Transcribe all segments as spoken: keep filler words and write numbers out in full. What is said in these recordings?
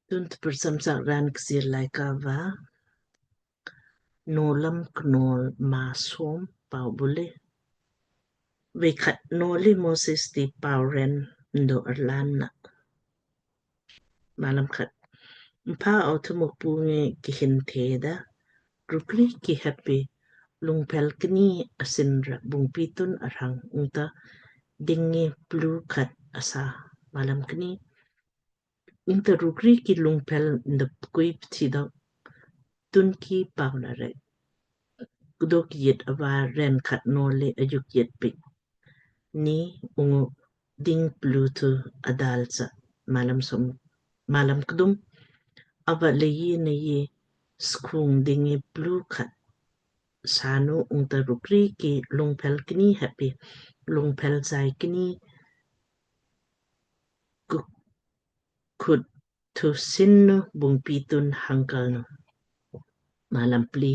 Tun tprsam sak raan Kchiir Laaika va Nowlam Knowl maa som. Pau bule. Vei khat nowli Moses ti pau ren mdo arlaan na. Malam khat. Mpha au thu Mukpu ngi kihin theda, rukri ki heppi lungphel kni asin ra bungpi tun arhang ungta ding ngi plu khat asa. Malam kni. Ungta rukri ki lungphel mdo pkui pthi dok tun ki pauna rek kdok yit ava ren khat nowli ajuk yit pik ni ungu ding plu thu adal cha. Malam som. Malam kdum. Ava leiji nei skung ding ngi plu khat sanu ungta rukri ki lungphel kni heppi lungphel zai kni ku khut thu sin nu bungpi tun hangkal nu. Malam pli.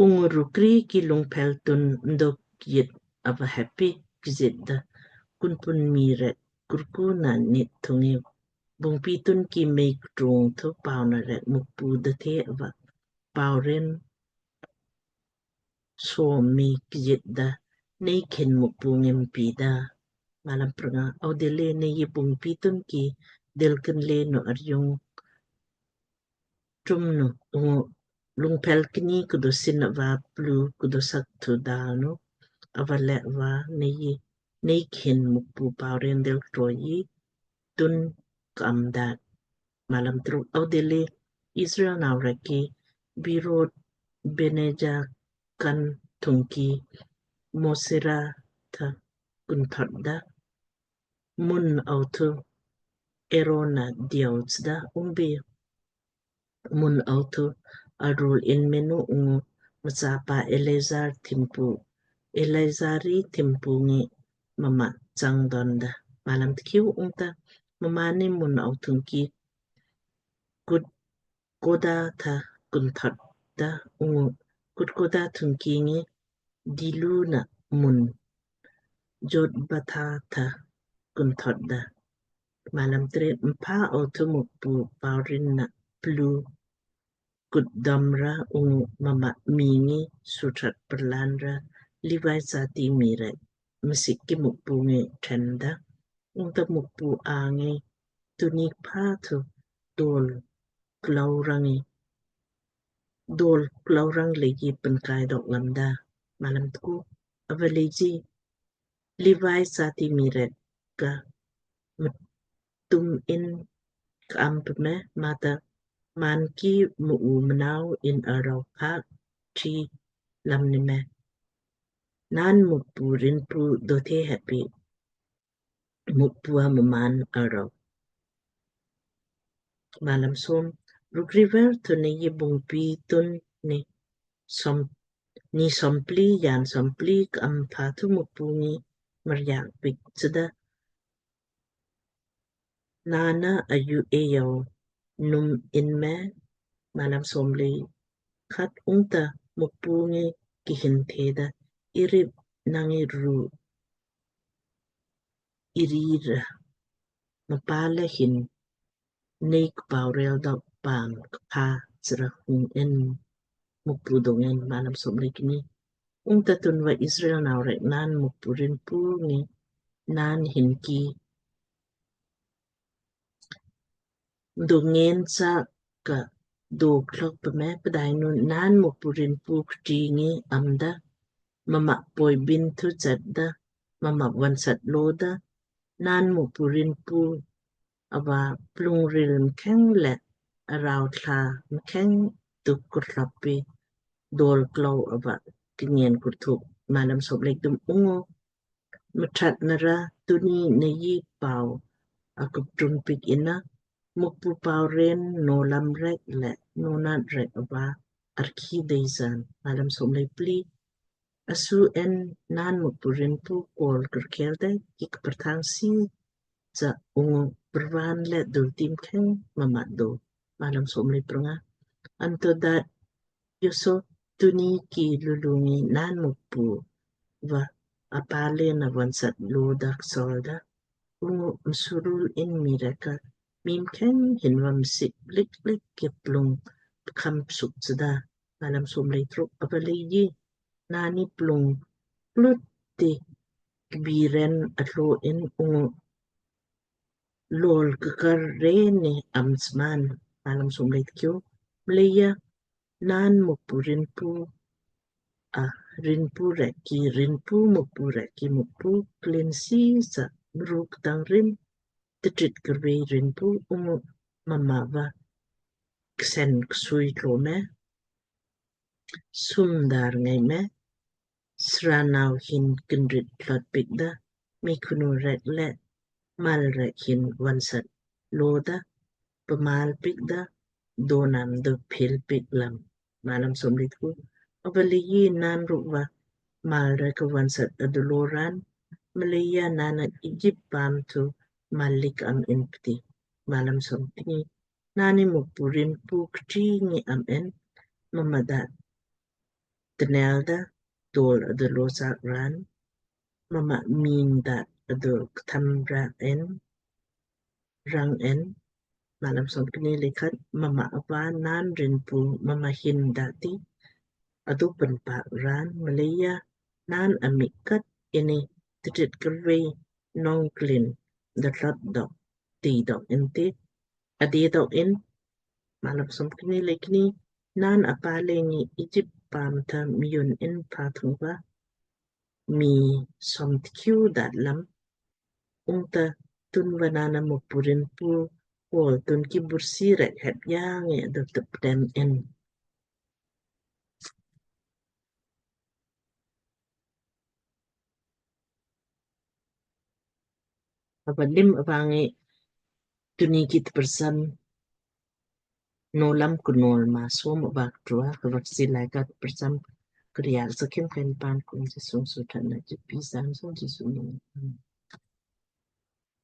Ungu rukri ki lungphel tun mdok yit ava heppi kjit da kunpun mii rek kurku na nit thung ngi bungpi tun ki mei ktrung thu pauna rek Mukpu da the ava pau ren som mei kjit da nei khin Mukpu ngi mpi da. Malam prnga. Audilli nei bungpi tun ki dil kinle nu arjung tum nu ungu lungphel kni kudo sin ava plu kudo sak thu dal nu ava le ava nei nei khin Mukpu pau ren dil troi tun kam dat. Malam truk. Audilli Israel nau rek ki Birot Beneja kan thung ki Mosera tha kunthot da mun au thu Erona diau chda ungbi mun au thu arul in menu ungu mchapa Eleazar thimpu, Eleazari thimpu ngi mma chang don da. Malam tkiu. Ungta mma ni mun au thung ki kut koda tha kunthot da ungu kut koda thung ki ngi dilu na mun Jotbatha tha kunthot da. Malam tre. Mpha au thu Mukpu pau rin na plu kut dam ra ungu mma mii ngi suthat prlan ra Livai sati mii rek msik ki Mukpu ngi then da. Ungta Mukpu angi tunik pha thu dol klau rang ngi dol klau rang leiji penkai dok lamda. Malam tku. Ava leiji Livai sati mii rek ka mtum in ka am pme mata man ki mu u mnau in arau phak chi lam ni me. Naan Mukpu rinpu dothe heppi Mukpu a mmaan arau. Malam som. Rukri ver thu nei bungpi tun ni som ni sompli yan sompli ka am pha thu Mukpu ngi maryak pik chda. Naan na ayu eyau num in me. Malam somli khat. Ungta Mukpu ngi kihin theda, irip nang ngi ru irira mapale hin nei kpau rel dok paam kpha chra hung in Mukpu dong in. Malam somli kni. Ungta tunva Israel nau rek naan Mukpu rinpu ngi naan hin ki dong in sa ka dok lok pme pdainu naan Mukpu rinpu kti ngi amda mma poi bin thu chatda mma vonsat loda naan Mukpu rinpu ava plung ril mkheng le arau thla mkheng tu kurlap pi dol klau ava kinien kurthuk. Malam somli kthum. Ungu mthat nara tuni nei pau akuptum pik ina Mukpu pau ren nolam rek le nonat rek ava arki deisan. Malam somli pli. Asu en naan Mukpu rinpu kol kurkhel de ki kperthang si cha ungu pervan le dultim kheng mamat do. Malam somli prnga. Anto dat yoso tuni ki lulu ngi naan Mukpu va apale na vonsat lo dak solda ungu msurul in mii rek ka mii mkheng hin va msik lik lik ki plung kham psuk chda. Malam som lei truk. Ava leiji naanni plung klut ti kbiren atlo in ungu lol kakar reni am sman. Malam som lei tkiu. Mleija naan Mukpu Rinpu, a, Rinpu rek ki Rinpu, Mukpu rek ki Mukpu, klinsi sa mruk tang rin, titrit karvei Rinpu, ungu mma va ksen ksui tlo me, sum dar ngai me, sranau hin kindrit tlot piik da, mii khunu rek le mal rek hin vonsat lo da, pmal piik da, donam do phil piik lam. Malam som lei tku. Ava leiji naan rukva mal rek ka vonsat adu lo ran, mleija naan a Ijip paam thu mal lik am in pti. Malam som kni. Naanni Mukpu Rinpu kti ngi am in, mma da tnel da dol adu lo sak ran, mma ming da adu ktham ra in, rang in. Malam som kni lei khat. Mma ava naan Rinpu, mma hin da ti adu panpak ran, mleija naan amik kat ini titrit karvei nong klin da tlot dok ti dok in ti adi dok in. Malam som kni lei kni. Naan apa le ngi Ijip paam tha mjun in pha thung va mii som tkiu dat lam. Ungta tunva naan a Mukpu Rinpu kol tun ki bursi rek hep yang e do tep tem in. Ava lim ava ngi tuni ki tpersam Nowlam Knowl maa som ava trua, kava kchiir laaika tpersam krial sakim kain pan kum Jisu suthan na jipi san so Jisu ni.